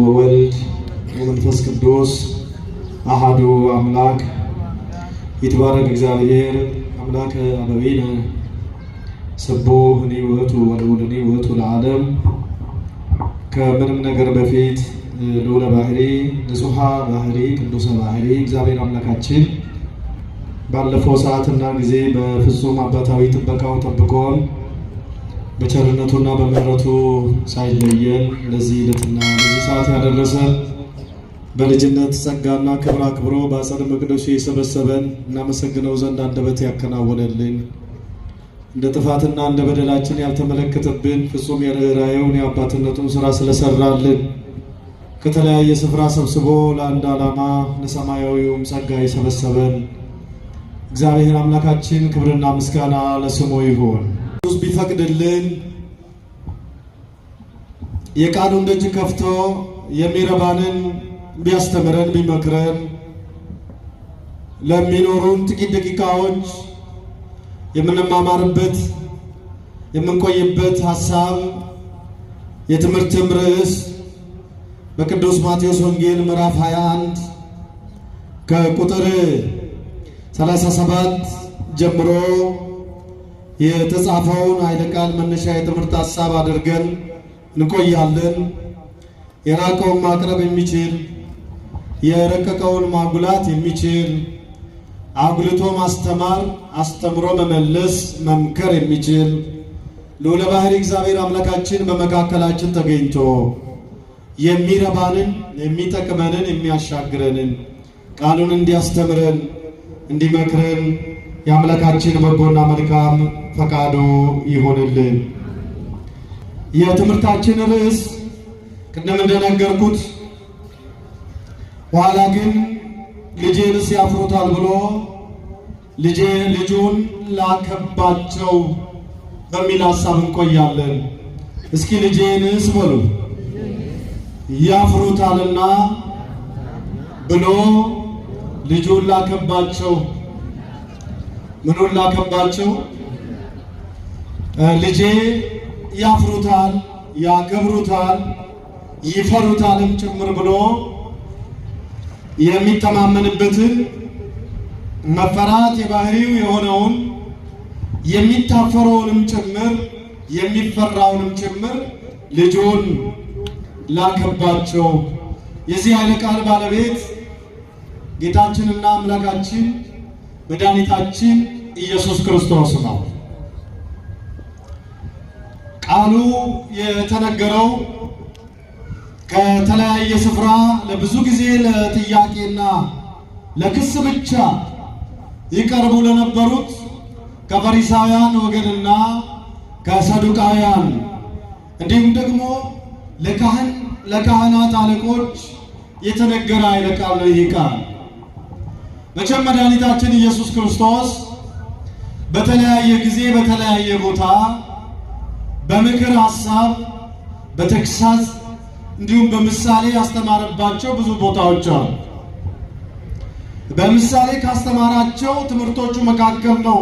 ወወልድ ወመንፈስ ቅዱስ አሐዱ አምላክ። ይትባረክ እግዚአብሔር አምላከ አበዊነ ስቡሕ ውእቱ ወልዑልኒ ውእቱ ለዓለም። ከምንም ነገር በፊት ልዑለ ባህሪ፣ ንጹሐ ባህሪ፣ ቅዱሰ ባህሪ እግዚአብሔር አምላካችን ባለፈው ሰዓትና ጊዜ በፍጹም አባታዊ ጥበቃው ጠብቆን በቸርነቱና በምሕረቱ ሳይለየን ለዚህ ዕለትና ለዚህ ሰዓት ያደረሰን፣ በልጅነት ጸጋና ክብር አክብሮ በአጸደ መቅደሱ የሰበሰበን፣ እናመሰግነው ዘንድ አንደበት ያከናወነልን፣ እንደ ጥፋትና እንደ በደላችን ያልተመለከተብን፣ ፍጹም የርኅራኄውን የአባትነቱን ስራ ስለሰራልን፣ ከተለያየ ስፍራ ሰብስቦ ለአንድ ዓላማ ለሰማያዊውም ጸጋ የሰበሰበን እግዚአብሔር አምላካችን ክብርና ምስጋና ለስሙ ይሁን። ቢፈቅድልን የቃሉን ደጅ ከፍቶ የሚረባንን ቢያስተምረን ቢመክረን ለሚኖሩን ጥቂት ደቂቃዎች የምንማማርበት የምንቆይበት ሐሳብ የትምህርትም ርዕስ በቅዱስ ማቴዎስ ወንጌል ምዕራፍ 21 ከቁጥር 37 ጀምሮ የተጻፈውን ኃይለ ቃል መነሻ የትምህርት ሐሳብ አድርገን እንቆያለን። የራቀውን ማቅረብ የሚችል፣ የረቀቀውን ማጉላት የሚችል፣ አጉልቶ ማስተማር፣ አስተምሮ መመለስ፣ መምከር የሚችል ልዑለ ባሕርይ እግዚአብሔር አምላካችን በመካከላችን ተገኝቶ የሚረባንን፣ የሚጠቅመንን፣ የሚያሻግረንን ቃሉን እንዲያስተምረን እንዲመክረን የአምላካችን በጎና መልካም ፈቃዱ ይሆንልን። የትምህርታችን ርዕስ ቅድም እንደነገርኩት ኋላ ግን ልጄንስ ያፍሩታል ብሎ ልጄ ልጁን ላከባቸው በሚል ሐሳብ እንቆያለን። እስኪ ልጄንስ በሉ። ያፍሩታልና ብሎ ልጁን ላከባቸው። ምኑን ላከባቸው? ልጄ ያፍሩታል፣ ያከብሩታል፣ ይፈሩታልም ጭምር ብሎ የሚተማመንበትን፣ መፈራት የባህሪው የሆነውን፣ የሚታፈረውንም ጭምር የሚፈራውንም ጭምር ልጁን ላከባቸው። የዚህ ኃይለ ቃል ባለቤት ጌታችንና አምላካችን መድኃኒታችን ኢየሱስ ክርስቶስ ነው። ቃሉ የተነገረው ከተለያየ ስፍራ ለብዙ ጊዜ ለጥያቄና ለክስ ብቻ ይቀርቡ ለነበሩት ከፈሪሳውያን ወገንና ከሰዱቃውያን እንዲሁም ደግሞ ለካህናት አለቆች የተነገረ ኃይለ ቃል ነው። ይህ ቃል መቼም መድኃኒታችን ኢየሱስ ክርስቶስ በተለያየ ጊዜ በተለያየ ቦታ በምክር ሐሳብ፣ በተግሳጽ እንዲሁም በምሳሌ ያስተማረባቸው ብዙ ቦታዎች አሉ። በምሳሌ ካስተማራቸው ትምህርቶቹ መካከል ነው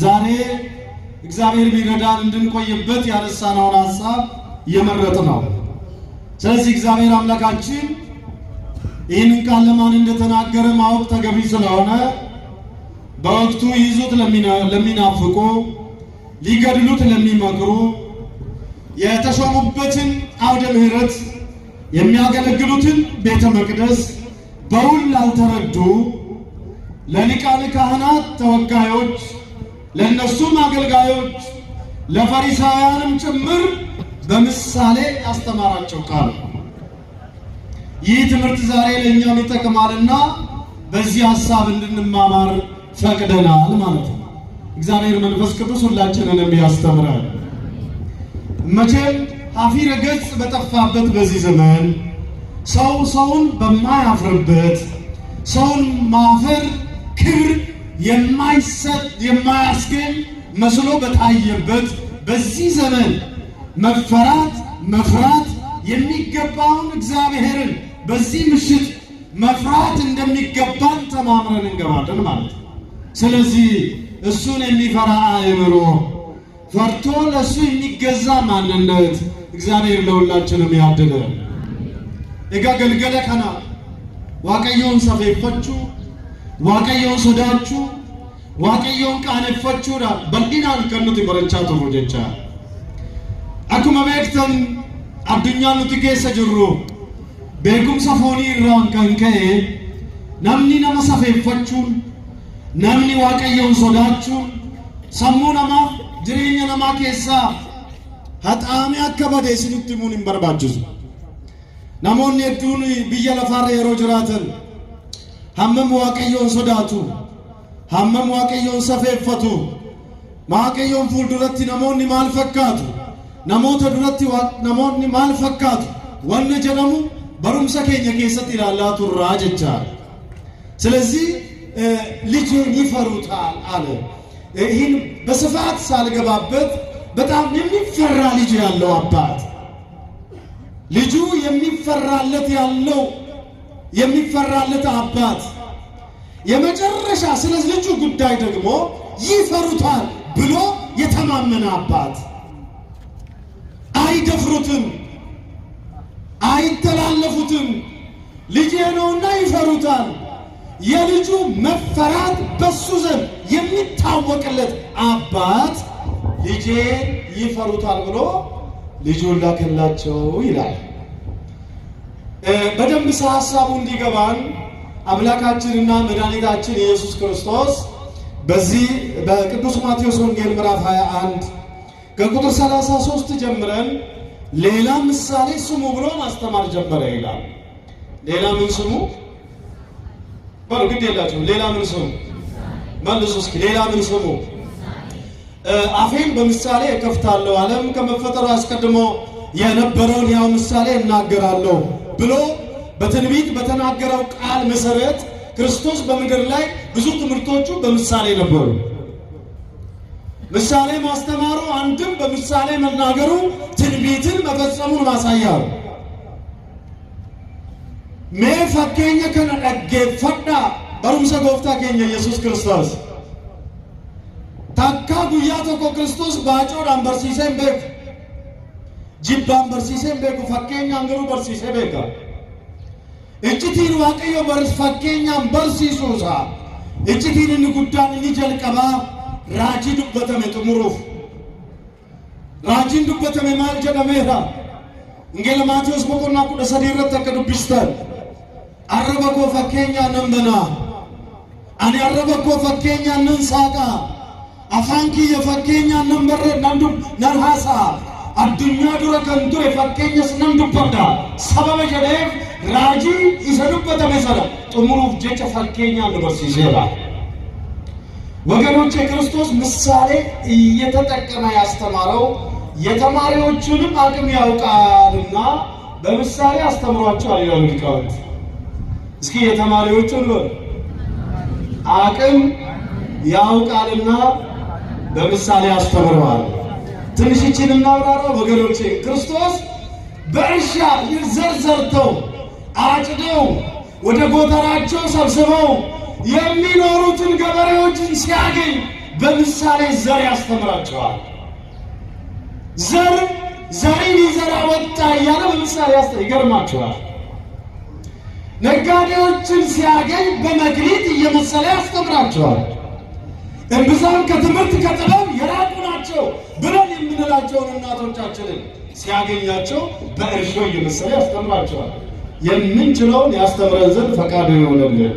ዛሬ እግዚአብሔር ቢረዳን እንድንቆይበት ያነሳነውን ሐሳብ የመረጥ ነው። ስለዚህ እግዚአብሔር አምላካችን ይህንን ቃል ለማን እንደተናገረ ማወቅ ተገቢ ስለሆነ በወቅቱ ይዙት ለሚናፍቁ፣ ሊገድሉት ለሚመክሩ፣ የተሾሙበትን አውደ ምሕረት፣ የሚያገለግሉትን ቤተ መቅደስ በውል ላልተረዱ ለሊቃነ ካህናት ተወካዮች፣ ለእነሱም አገልጋዮች፣ ለፈሪሳውያንም ጭምር በምሳሌ ያስተማራቸው ቃል ነው። ይህ ትምህርት ዛሬ ለእኛም ይጠቅማልና በዚህ ሐሳብ እንድንማማር ፈቅደናል ማለት ነው። እግዚአብሔር መንፈስ ቅዱስ ሁላችንንም ያስተምራል። መቼም ኀፊረ ገጽ በጠፋበት በዚህ ዘመን፣ ሰው ሰውን በማያፍርበት፣ ሰውን ማፈር ክብር የማይሰጥ የማያስገኝ መስሎ በታየበት በዚህ ዘመን መፈራት መፍራት የሚገባውን እግዚአብሔርን በዚህ ምሽት መፍራት እንደሚገባን ተማምረን እንገባለን ማለት ነው። ስለዚህ እሱን የሚፈራ አእምሮ፣ ፈርቶ ለእሱ የሚገዛ ማንነት እግዚአብሔር ለሁላችንም ያድለን። Egaa galgala kana Waaqayyoon safeeffachuu, Waaqayyoon sodaachuu, Waaqayyoon qaaneffachuudhaan bal'inaan kan nuti barachaa turru jecha. Akkuma beektan, addunyaan nuti keessa jirru beekumsa foonii irraan kan ka'e namni nama safeeffachuun, namni Waaqayyoon sodaachuun sammuu namaa, jireenya namaa keessaa haxaamee akka bade isinitti himuun hin barbaachisu. Namoonni hedduun biyya lafaarra yeroo jiraatan hammam Waaqayyoon sodaatu, hammam Waaqayyoon safeeffatu, Waaqayyoon fuulduratti namoonni maal fakkaatu, namoota duratti namoonni maal fakkaatu wanna jedhamu barumsa keenya keessatti ilaalaa turraa jechaadha. ስለዚህ ልጄን ይፈሩታል አለ። ይህን በስፋት ሳልገባበት በጣም የሚፈራ ልጅ ያለው አባት፣ ልጁ የሚፈራለት ያለው፣ የሚፈራለት አባት፣ የመጨረሻ ስለ ልጁ ጉዳይ ደግሞ ይፈሩታል ብሎ የተማመነ አባት፣ አይደፍሩትም፣ አይተላለፉትም። ልጄ ነውና ይፈሩታል። የልጁ መፈራት በሱ ዘንድ የሚታወቅለት አባት ልጄ ይፈሩታል ብሎ ልጁን ላከላቸው ይላል። በደንብ ሀሳቡ እንዲገባን አምላካችንና መድኃኒታችን ኢየሱስ ክርስቶስ በዚህ በቅዱስ ማቴዎስ ወንጌል ምዕራፍ 21 ከቁጥር 33 ጀምረን ሌላ ምሳሌ ስሙ ብሎ ማስተማር ጀመረ ይላል። ሌላ ምን ስሙ? በሉ፣ ግድ የላችሁ። ሌላ ምን ስሙ? መልሱ እስኪ። ሌላ ምን ስሙ? አፌን በምሳሌ እከፍታለሁ፣ ዓለም ከመፈጠሩ አስቀድሞ የነበረውን ያው ምሳሌ እናገራለሁ ብሎ በትንቢት በተናገረው ቃል መሰረት ክርስቶስ በምድር ላይ ብዙ ትምህርቶቹ በምሳሌ ነበሩ። ምሳሌ ማስተማሩ፣ አንድም በምሳሌ መናገሩ ትንቢትን መፈጸሙን ማሳያ ነው። Mee fakkeenya kana dhaggeeffadhaa. Barumsa Gooftaa keenya Yesuus Kiristoos. Takkaa guyyaa tokko Kiristoos baacoodhaan barsiisee hin beeku. Jibbaan barsiisee hin beeku. Fakkeenyaan garuu barsiisee beeka. Iccitiin Waaqayyo fakkeenyaan barsiisuusaa, iccitiin inni guddaan inni jalqabaa raajii dubbatame xumuruuf. Raajiin dubbatame maal jedhameera? Wangeela Maatiyos boqonnaa 13 irratti akka dubbistan, arraba koo fakkeenyaan nan banaa. Ani arraba koo fakkeenyaan nan saaqaa. Afaan kiyya fakkeenyaan nan barre, nan dub nan haasa'a. Addunyaa dura kan ture fakkeenyas nan dubbadha. Sababa jedheef raajii isa dubbatame sana xumuruuf jecha fakkeenyaan nu barsiiseera. ወገኖች፣ የክርስቶስ ምሳሌ እየተጠቀመ ያስተማረው የተማሪዎቹንም አቅም ያውቃልና በምሳሌ አስተምሯቸዋል ይላሉ ሊቃውንት። እስኪ የተማሪዎቹን በሉ፣ አቅም ያውቃልና በምሳሌ አስተምረዋል። ትንሽ ይህችን እናብራራ ወገኖቼ። ክርስቶስ በእርሻ ዘር ዘርተው፣ አጭደው፣ ወደ ጎተራቸው ሰብስበው የሚኖሩትን ገበሬዎችን ሲያገኝ በምሳሌ ዘር ያስተምራቸዋል። ዘር ዘሪ ሊዘራ ወጣ እያለ በምሳሌ ይገርማቸዋል። ነጋዴዎችን ሲያገኝ በመክሊት እየመሰለ ያስተምራቸዋል። እምብዛም ከትምህርት ከጥበብ የራቁ ናቸው ብለን የምንላቸውን እናቶቻችንን ሲያገኛቸው በእርሾ እየመሰለ ያስተምራቸዋል። የምንችለውን ያስተምረን ዘንድ ፈቃዱ ይሆንልን።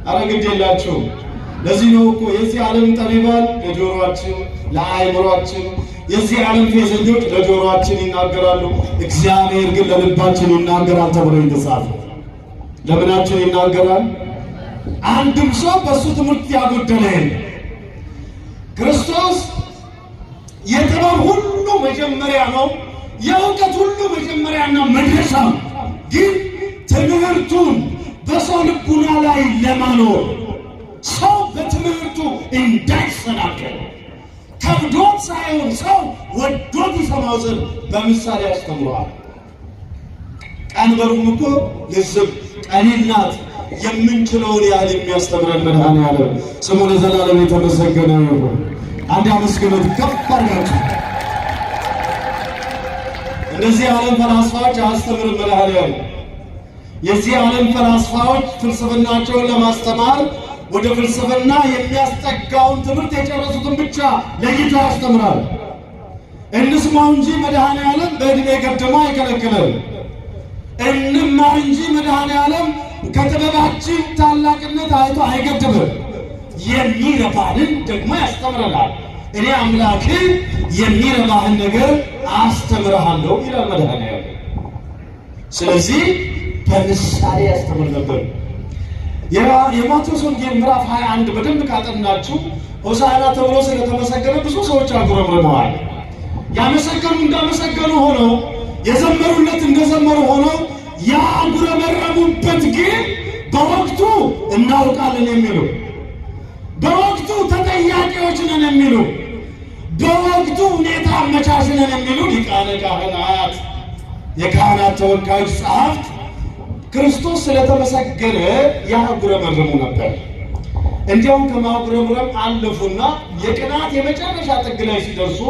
አረ ግድ የላችሁም። ለዚህ ነው እኮ የዚህ ዓለም ጠቢባን ለጆሮአችን፣ ለአእምሯችን፣ የዚህ ዓለም ፌዘኞች ለጆሮአችን ይናገራሉ፣ እግዚአብሔር ግን ለልባችን ይናገራል ተብሎ የተጻፈ። ለምናችን ይናገራል? አንድም ሰው በእሱ ትምህርት ያጎደለ የለም። ክርስቶስ የጥበብ ሁሉ መጀመሪያ ነው። የእውቀት ሁሉ መጀመሪያና መድረሻ ነው። ግን ትምህርቱን በሰው ልቡና ላይ ለማኖር፣ ሰው በትምህርቱ እንዳይሰናከል፣ ከብዶት ሳይሆን ሰው ወዶት ይሰማው ዘንድ በምሳሌ ያስተምረዋል። ቀንበሩም እኮ ልዝብ ቀሊል ናት። የምንችለውን ያህል የሚያስተምረን መድኃኔዓለም ስሙ ለዘላለም የተመሰገነ ይሁን። አንድ አመስግኑት ከፍ አድርጋችሁ። እንደዚህ የዓለም ፈላስፋዎች አያስተምርም መድኃኔዓለም። የዚህ ዓለም ፈላስፋዎች ፍልስፍናቸውን ለማስተማር ወደ ፍልስፍና የሚያስጠጋውን ትምህርት የጨረሱትን ብቻ ለይቶ ያስተምራል። እንስማው እንጂ መድኃኔ ዓለም በዕድሜ ገድሞ አይከለክልም። እንማር እንጂ መድኃኔ ዓለም ከጥበባችን ታላቅነት አይቶ አይገድብም። የሚረባንን ደግሞ ያስተምረናል። እኔ አምላክ የሚረባህን ነገር አስተምርሃለሁ ይላል መድኃኔ ዓለም። ስለዚህ በምሳሌ ያስተምር ነበር። የማቴዎስ ወንጌል ምዕራፍ 21 በደንብ ካጠናችሁ ሆሳዕና ተብሎ ስለተመሰገነ ብዙ ሰዎች አጉረምርመዋል። ያመሰገኑ እንዳመሰገኑ ሆነው የዘመሩለት እንደዘመሩ ሆነው ያጉረመረሙበት ግን በወቅቱ እናውቃለን የሚሉ፣ በወቅቱ ተጠያቂዎች ነን የሚሉ፣ በወቅቱ ሁኔታ አመቻች ነን የሚሉ ሊቃነ ካህናት፣ የካህናት ተወካዮች፣ ጸሐፍት ክርስቶስ ስለተመሰገነ ያጉረመርሙ ነበር። እንዲያውም ከማጉረምረም አለፉና የቅናት የመጨረሻ ጥግ ላይ ሲደርሱ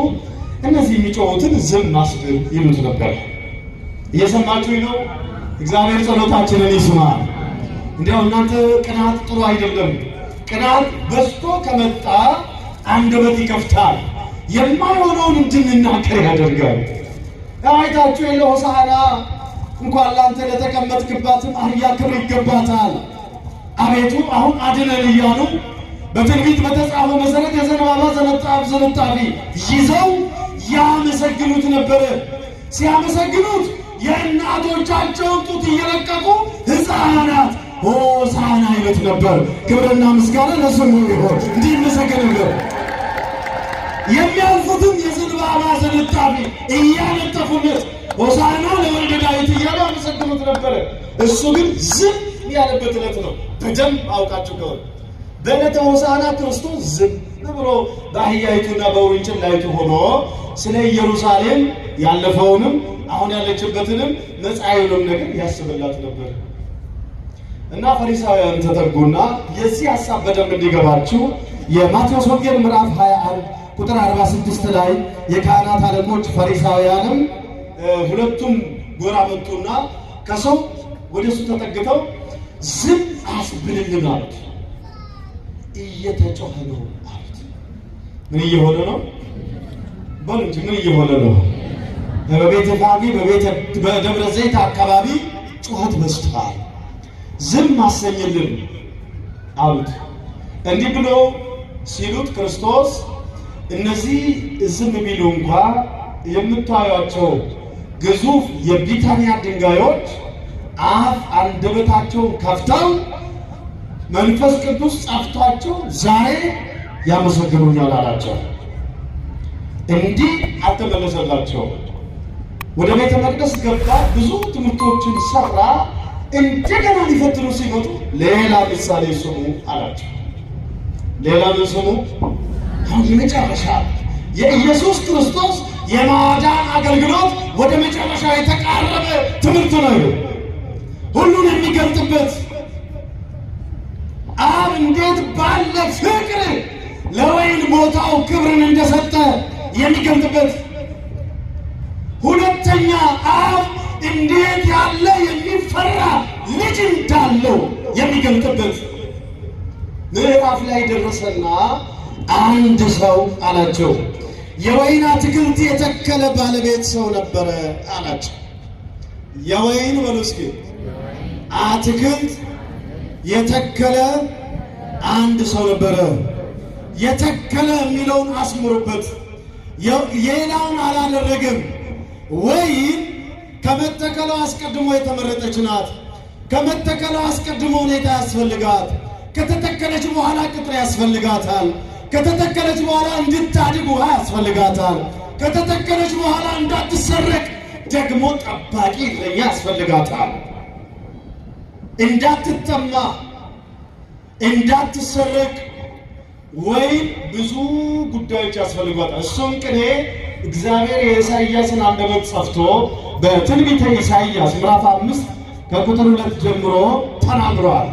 እነዚህ የሚጮሁትን ዝም አስብል ይሉት ነበር። እየሰማችሁኝ ነው? እግዚአብሔር ጸሎታችንን ይስማ። እንዲያው እናንተ ቅናት ጥሩ አይደለም። ቅናት በዝቶ ከመጣ አንደበት ይከፍታል፣ የማይሆነውን እንድንናገር ያደርጋል። አይታችሁ የለ ሆሳዕና እንኳን ላንተ ለተቀመጥክባትም አህያ ክብር ይገባታል፣ አቤቱ አሁን አድነን እያሉ በትንቢት በተጻፈው መሰረት የዘንባባ ዝንጣፊ ይዘው ያመሰግኑት ነበረ። ሲያመሰግኑት የእናቶቻቸውን ጡት እየለቀቁ ሕፃናት ሆሳዕና ይሉት ነበር። ክብርና ምስጋና ለስሙ ይሁን። እንዲህ ይመሰገን ነበር። የሚያልፉትም የዘንባባ ዝንጣፊ እያነጠፉለት ሆሳዕና ለወልደ ዳዊት እያሉ ያመሰግኑት ነበረ። እሱ ግን ዝም ያለበት ዕለት ነው። በደንብ አውቃችሁ ከሆነ በዕለተ ሆሳዕና ክርስቶስ ዝም ብሎ በአህያይቱና በውርንጭላይቱ ሆኖ ስለ ኢየሩሳሌም ያለፈውንም አሁን ያለችበትንም መጻኢውንም ነገር ያስብላት ነበር። እና ፈሪሳውያን ተጠጉና የዚህ ሐሳብ በደንብ እንዲገባችሁ የማቴዎስ ወንጌል ምዕራፍ 21 ቁጥር 46 ላይ የካህናት አለቆች ፈሪሳውያንም ሁለቱም ጎራ መጡና ከሰው ወደ እሱ ተጠግተው ዝም አስብልልን አሉት። እየተጮኸ ነው አሉት። ምን እየሆነ ነው? በሉ እንጂ ምን እየሆነ ነው? በቤተ ፋጊ በደብረ ዘይት አካባቢ ጩኸት በዝቷል፣ ዝም አሰኝልን አሉት። እንዲህ ብሎ ሲሉት ክርስቶስ እነዚህ ዝም ቢሉ እንኳ የምታዩቸው ግዙፍ የቢታንያ ድንጋዮች አፍ አንደበታቸውን ከፍተው መንፈስ ቅዱስ ጸፍቷቸው ዛሬ ያመሰግኑኛል አላቸው። እንዲህ አልተመለሰላቸው። ወደ ቤተ መቅደስ ገባ፣ ብዙ ትምህርቶችን ሰራ። እንደገና ሊፈትኑ ሲመጡ ሌላ ምሳሌ ስሙ አላቸው። ሌላ ምን ስሙ? አሁን የመጨረሻ የኢየሱስ ክርስቶስ የማዳን አገልግሎት ወደ መጨረሻ የተቃረበ ትምህርት ነው። ሁሉን የሚገልጥበት አብ እንዴት ባለ ፍቅር ለወይን ቦታው ክብርን እንደሰጠ የሚገልጥበት፣ ሁለተኛ አብ እንዴት ያለ የሚፈራ ልጅ እንዳለው የሚገልጥበት ምዕራፍ ላይ ደረሰና አንድ ሰው አላቸው የወይን አትክልት የተከለ ባለቤት ሰው ነበረ አላቸው። የወይን በሉ እስኪ አትክልት የተከለ አንድ ሰው ነበረ። የተከለ የሚለውን አስምሩበት። ሌላውን አላደረገም። ወይን ከመተከሏ አስቀድሞ የተመረጠች ናት። ከመተከሏ አስቀድሞ ሁኔታ ያስፈልጋት። ከተተከለች በኋላ ቅጥር ያስፈልጋታል። ከተተከለች በኋላ እንድታድግ ውሃ ያስፈልጋታል። ከተተከለች በኋላ እንዳትሰረቅ ደግሞ ጠባቂ እረኛ ያስፈልጋታል። እንዳትጠማ፣ እንዳትሰረቅ ወይም ብዙ ጉዳዮች ያስፈልጓታል። እሱም ቅኔ እግዚአብሔር የኢሳይያስን አንደበት ጸፍቶ በትንቢተ ኢሳይያስ ምዕራፍ 5 ከቁጥር 2 ጀምሮ ተናግሯል።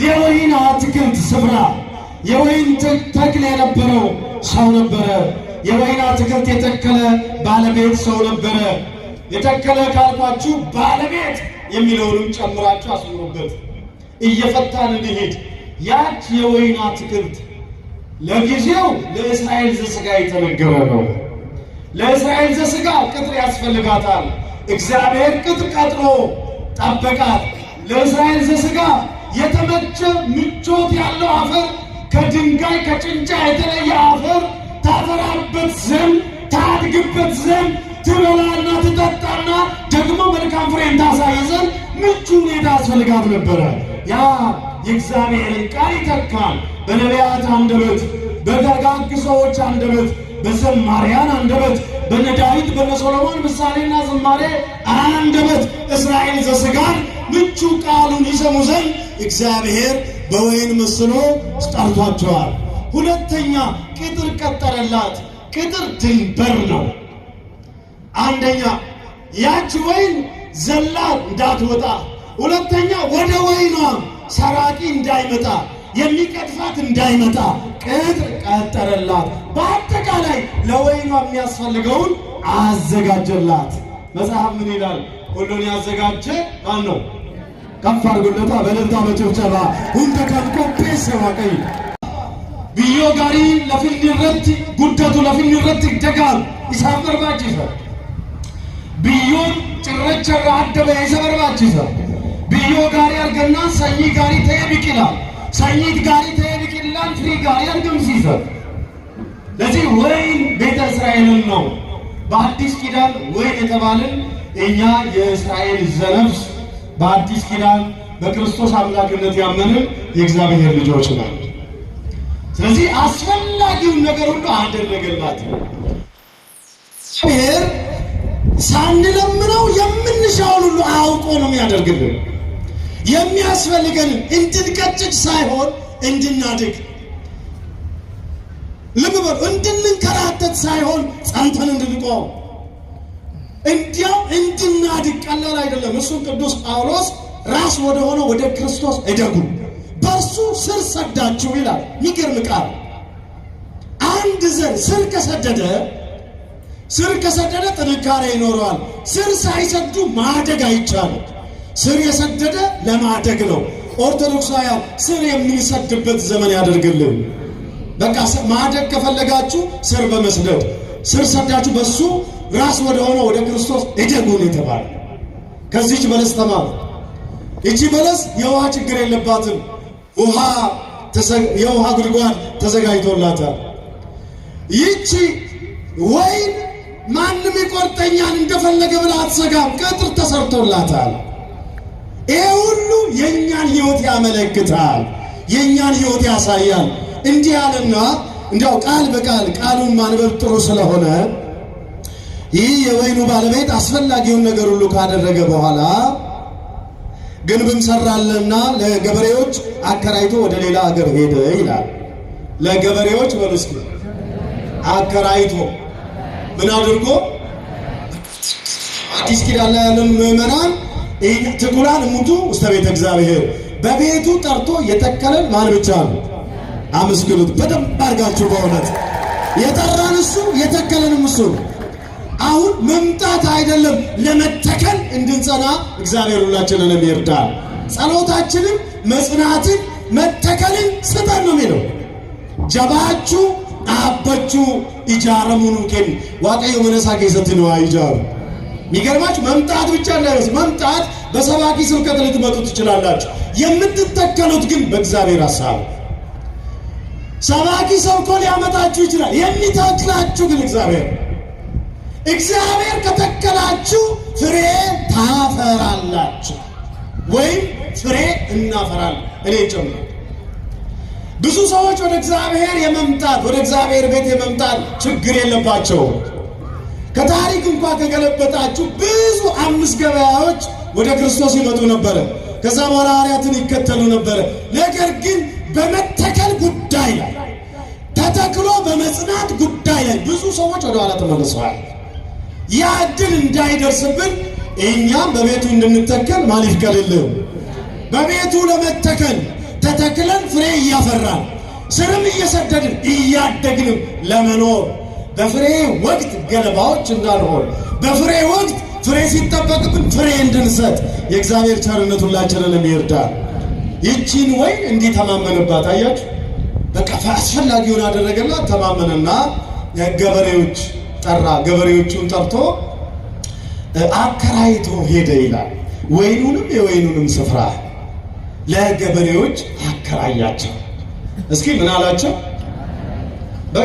የወይን አትክልት ስፍራ የወይን ተክል የነበረው ሰው ነበረ። የወይን አትክልት የተከለ ባለቤት ሰው ነበረ። የተከለ ካልኳችሁ ባለቤት የሚለውንም ጨምራችሁ አስምሩበት። እየፈታን እንሂድ። ያች የወይን አትክልት ለጊዜው ለእስራኤል ዘሥጋ የተነገረ ነው። ለእስራኤል ዘሥጋ ቅጥር ያስፈልጋታል። እግዚአብሔር ቅጥር ቀጥሮ ጠበቃት። ለእስራኤል ዘሥጋ የተመቸ ምቾት ያለው አፈር፣ ከድንጋይ ከጭንጫ የተለየ አፈር ታፈራበት ዘንድ፣ ታድግበት ዘንድ፣ ትበላና ትጠጣና ደግሞ መልካም ፍሬን ታሳይ ዘንድ ምቹ ሁኔታ ያስፈልጋት ነበረ። ያ የእግዚአብሔርን ቃል ይተካል። በነቢያት አንደበት፣ በደጋግ ሰዎች አንደበት፣ በዘማሪያን አንደበት፣ በነ ዳዊት በነ ሶሎሞን ምሳሌና ዝማሬ አንደበት እስራኤል ዘሥጋን ምቹ ቃሉን ይሰሙ ዘንድ እግዚአብሔር በወይን መስሎ ጠርቷቸዋል። ሁለተኛ ቅጥር ቀጠረላት። ቅጥር ድንበር ነው። አንደኛ ያች ወይን ዘላ እንዳትወጣ፣ ሁለተኛ ወደ ወይኗ ሰራቂ እንዳይመጣ፣ የሚቀጥፋት እንዳይመጣ ቅጥር ቀጠረላት። በአጠቃላይ ለወይኗ የሚያስፈልገውን አዘጋጀላት። መጽሐፍ ምን ይላል? ሁሉን ያዘጋጀ ማን ነው? ከፍ አድርጉለታ በእልልታ በጭብጨባ። Hunda kan qopheesse Waaqayyo። Biyyoo gaarii lafinni irratti guddatu, lafinni irratti dagaagu isaaf barbaachisa. Biyyoon cirracha irraa adda ba'e isa barbaachisa. Biyyoo gaarii argannaan sanyii gaarii ta'ee biqila. Sanyii gaarii ta'ee biqilaan firii gaarii argamsiisa. ለዚህ ወይን ቤተ እስራኤልን ነው። በአዲስ ኪዳን ወይን የተባልን እኛ የእስራኤል ዘነፍስ፣ በአዲስ ኪዳን በክርስቶስ አምላክነት ያመንን የእግዚአብሔር ልጆች ነን። ስለዚህ አስፈላጊውን ነገር ሁሉ አደረገላት። እግዚአብሔር ሳንለምነው የምንሻውን ሁሉ አውቆ ነው የሚያደርግልን። የሚያስፈልገንን እንድንቀጭጭ ሳይሆን እንድናድግ፣ ልብ በሉ፣ እንድንንከራተት ሳይሆን ጸንተን እንድንቆም፣ እንዲያው እንድናድግ ቀላል አይደለም። እሱም ቅዱስ ጳውሎስ ራስ ወደ ሆነው ወደ ክርስቶስ እደጉ፣ በእርሱ ስር ሰዳችሁ ይላል። የሚገርም ቃል። አንድ ዘር ስር ከሰደደ ጥንካሬ ይኖረዋል። ስር ሳይሰዱ ማደግ አይቻልም። ስር የሰደደ ለማደግ ነው። ኦርቶዶክሳውያን ስር የምንሰድበት ዘመን ያደርግልን። በቃ ማደግ ከፈለጋችሁ ስር በመስደድ፣ ስር ሰዳችሁ በሱ ራስ ወደ ሆነው ወደ ክርስቶስ እደጉ ነው የተባለ። ከዚች በለስ ተማሩ። ይቺ በለስ የውሃ ችግር የለባትም። የውሃ ጉድጓድ ተዘጋጅቶላታል። ይቺ ወይን ማንም ይቆርጠኛል እንደፈለገ ብላ አትሰጋም። ቅጥር ተሰርቶላታል። ይሄ ሁሉ የእኛን ሕይወት ያመለክታል፣ የእኛን ሕይወት ያሳያል። እንዲህ አለና እንዲያው ቃል በቃል ቃሉን ማንበብ ጥሩ ስለሆነ፣ ይህ የወይኑ ባለቤት አስፈላጊውን ነገር ሁሉ ካደረገ በኋላ ግንብም ሰራለና ለገበሬዎች አከራይቶ ወደ ሌላ ሀገር ሄደ ይላል። ለገበሬዎች በሉ እስኪ፣ አከራይቶ ምን አድርጎ? አዲስ ኪዳን ላይ ያለን ምዕመናን ትኩላን እሙንቱ ውስተ ቤተ እግዚአብሔር፣ በቤቱ ጠርቶ የተከለን ማን ብቻ ነው? አመስግኑት በደንብ አድርጋችሁ። በእውነት የጠራን እሱ፣ የተከለንም እሱ ነው። አሁን መምጣት አይደለም፣ ለመተከል እንድንጸና እግዚአብሔር ሁላችንንም ይርዳል። ጸሎታችንም መጽናትን መተከልን ስጠን ነው የሚለው። Jabaachuu, dhaabbachuu, ijaaramuu nuu kenni Waaqayyo። Mana isaa keessatti nu haa ijaaru። የሚገርማችሁ መምጣት ብቻ እንዳይመስል፣ መምጣት በሰባኪ ስብከት ልትመጡ ትችላላችሁ። የምትተከሉት ግን በእግዚአብሔር ሐሳብ። ሰባኪ ሰብኮ ሊያመጣችሁ ይችላል። የሚተክላችሁ ግን እግዚአብሔር። እግዚአብሔር ከተከላችሁ ፍሬ ታፈራላችሁ፣ ወይም ፍሬ እናፈራለን። እኔ ጨምሮ ብዙ ሰዎች ወደ እግዚአብሔር የመምጣት፣ ወደ እግዚአብሔር ቤት የመምጣት ችግር የለባቸውም። ከታሪክ እንኳ ከገለበጣችሁ ብዙ አምስት ገበያዎች ወደ ክርስቶስ ይመጡ ነበረ። ከዛ በኋላ ሐዋርያትን ይከተሉ ነበረ። ነገር ግን በመተከል ጉዳይ ላይ፣ ተተክሎ በመጽናት ጉዳይ ላይ ብዙ ሰዎች ወደ ኋላ ተመልሰዋል። ያ እድል እንዳይደርስብን እኛም በቤቱ እንድንተከል ማን ይፍቀድልን? በቤቱ ለመተከል፣ ተተክለን ፍሬ እያፈራን፣ ስርም እየሰደድን፣ እያደግንም ለመኖር፣ በፍሬ ወቅት ገለባዎች እንዳንሆን፣ በፍሬ ወቅት ፍሬ ሲጠበቅብን ፍሬ እንድንሰጥ የእግዚአብሔር ቸርነት ሁላችንንም ይርዳል። ይቺን ወይን እንዲህ ተማመነባት። አያችሁ፣ በቃ አስፈላጊውን አደረገላት። ተማመነና ገበሬዎች ጠራ። ገበሬዎቹን ጠርቶ አከራይቶ ሄደ ይላል። ወይኑንም የወይኑንም ስፍራ ለገበሬዎች አከራያቸው። እስኪ ምን አላቸው?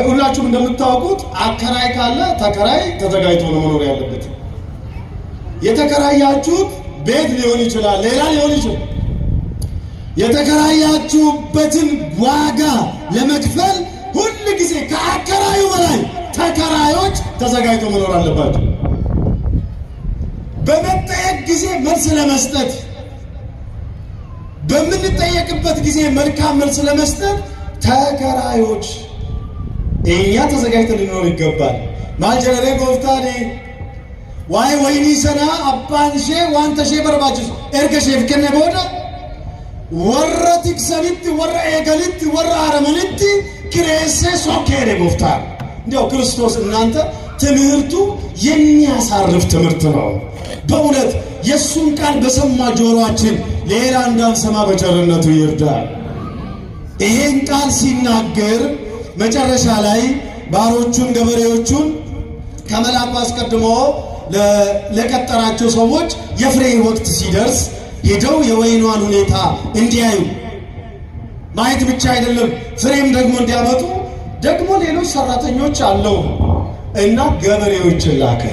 ሁላችሁም እንደምታውቁት አከራይ ካለ ተከራይ ተዘጋጅቶ ነው መኖር ያለበት። የተከራያችሁት ቤት ሊሆን ይችላል፣ ሌላ ሊሆን ይችላል። የተከራያችሁበትን ዋጋ ለመክፈል ሁል ጊዜ ከአከራዩ በላይ ተከራዮች ተዘጋጅቶ መኖር አለባቸው። በመጠየቅ ጊዜ መልስ ለመስጠት፣ በምንጠየቅበት ጊዜ መልካም መልስ ለመስጠት ተከራዮች እኛ ተዘጋጅተን ልንኖር ይገባል። Maal jedhee Gooftaan? Waa'ee waynii sanaa abbaan ishee wanta ishee barbaachisu erga isheef kenne booda warra tiksanitti, warra eeganitti, warra aramanitti kireessee sokkeere Gooftaan። እንዲያው ክርስቶስ እናንተ ትምህርቱ የሚያሳርፍ ትምህርት ነው። በእውነት የእሱን ቃል በሰማ ጆሮአችን ሌላ እንዳንሰማ በቸርነቱ ይርዳል። ይሄን ቃል ሲናገር መጨረሻ ላይ ባሮቹን ገበሬዎቹን ከመላኩ አስቀድሞ ለቀጠራቸው ሰዎች የፍሬ ወቅት ሲደርስ ሄደው የወይኗን ሁኔታ እንዲያዩ፣ ማየት ብቻ አይደለም ፍሬም ደግሞ እንዲያመጡ፣ ደግሞ ሌሎች ሰራተኞች አለው እና ገበሬዎችን ላከ።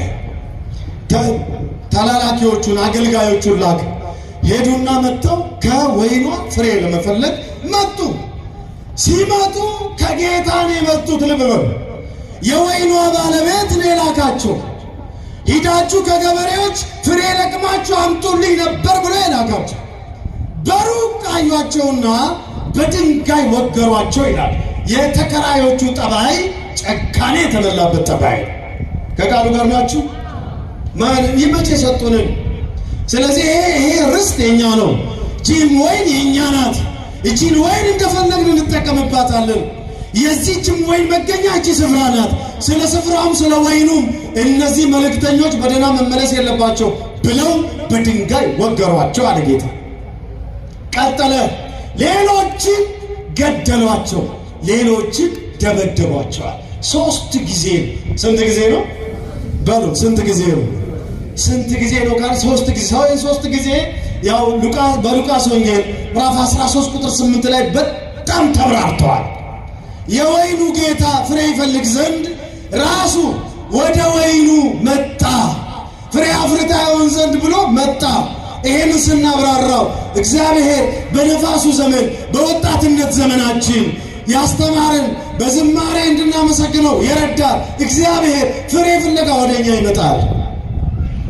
ተላላኪዎቹን አገልጋዮቹን ላከ። ሄዱና መጥተው ከወይኗ ፍሬ ለመፈለግ መጡ። ሲመጡ ከጌታ ነው የመጡት። ልብ በሉ። የወይኗ ባለቤት ነው የላካቸው። ሂዳችሁ ከገበሬዎች ፍሬ ለቅማችሁ አምጡልኝ ነበር ብሎ የላካቸው። በሩቅ አዩአቸውና በድንጋይ ወገሯቸው ይላል። የተከራዮቹ ጠባይ ጨካኔ የተሞላበት ጠባይ ነው። ከቃሉ ጋር ናችሁ? ይመቼ ሰጡንን። ስለዚህ ይሄ ርስት የኛ ነው። ይቺም ወይን የኛ ናት። እቺን ወይን እንደፈለግን እንጠቀምባታለን። የዚህችም ወይን መገኛ እቺ ስፍራ ናት። ስለ ስፍራውም ስለ ወይኑም እነዚህ መልእክተኞች በደህና መመለስ የለባቸው ብለው በድንጋይ ወገሯቸው አለ ጌታ። ቀጠለ። ሌሎችን ገደሏቸው፣ ሌሎችን ደበደቧቸዋል። ሶስት ጊዜ። ስንት ጊዜ ነው? በሉ ስንት ጊዜ ነው? ስንት ጊዜ ነው ካል ሶስት ጊዜ። ሰው ሶስት ጊዜ ያው በሉቃስ ወንጌል ምዕራፍ 13 ቁጥር 8 ላይ በጣም ተብራርተዋል። የወይኑ ጌታ ፍሬ ይፈልግ ዘንድ ራሱ ወደ ወይኑ መጣ። ፍሬ አፍርታ ይሆን ዘንድ ብሎ መጣ። ይሄን ስናብራራው እግዚአብሔር በነፋሱ ዘመን በወጣትነት ዘመናችን ያስተማረን፣ በዝማሬ እንድናመሰግነው የረዳ እግዚአብሔር ፍሬ ፍለጋ ወደኛ ይመጣል።